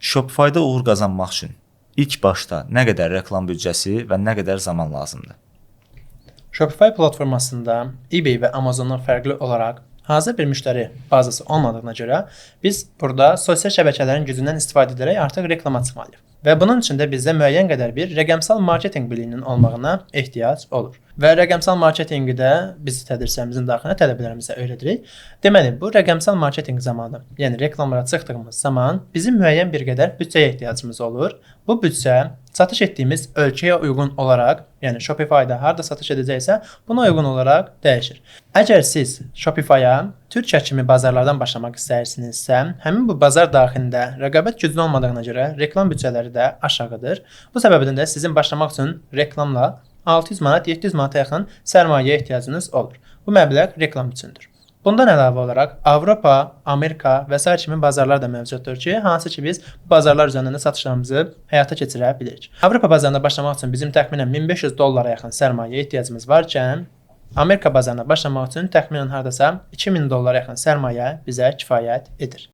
Shopify-da uğur qazanmaq üçün ilk başda nə qədər reklam büdcəsi və nə qədər zaman lazımdır? Shopify platformasında eBay və Amazondan fərqli olaraq hazır bir müştəri bazası olmadığına görə biz burada sosial şəbəkələrin gücündən istifadə edərək artıq reklama çıxmalıyıq. Və bunun üçün də bizdə müəyyən qədər bir rəqəmsal marketinq biliyinin olmağına ehtiyac olur. Və rəqəmsal marketinqi də biz tədrislərimizin daxilində tələbələrimizə öyrədirik. Deməli, bu rəqəmsal marketinq zamanı, yəni reklamlara çıxdığımız zaman bizim müəyyən bir qədər büdcəyə ehtiyacımız olur. Bu büdcə satış etdiyimiz ölkəyə uyğun olaraq, yəni Shopify-da harda satış edəcəksə, buna uyğun olaraq dəyişir. Əgər siz Shopify-a Türkiyə kimi bazarlardan başlamaq istəyirsinizsə, həmin bu bazar daxilində rəqabət güclü olmadığına görə reklam büdcələri də aşağıdır. Bu səbəbdən də sizin başlamaq üçün reklamla 600 manat, 700 manata yaxın sərmayəyə ehtiyacınız olur. Bu məbləğ reklam üçündür. Bundan əlavə olaraq Avropa, Amerika və sair kimi bazarlar da mövcuddur ki, hansı ki biz bu bazarlar üzərindən də satışlarımızı həyata keçirə bilirik. Avropa bazarına başlamaq üçün bizim təxminən 1500 dollara yaxın sərmayəyə ehtiyacımız varkən, Amerika bazarına başlamaq üçün təxminən hardasa 2000 dollara yaxın sərmayə bizə kifayət edir.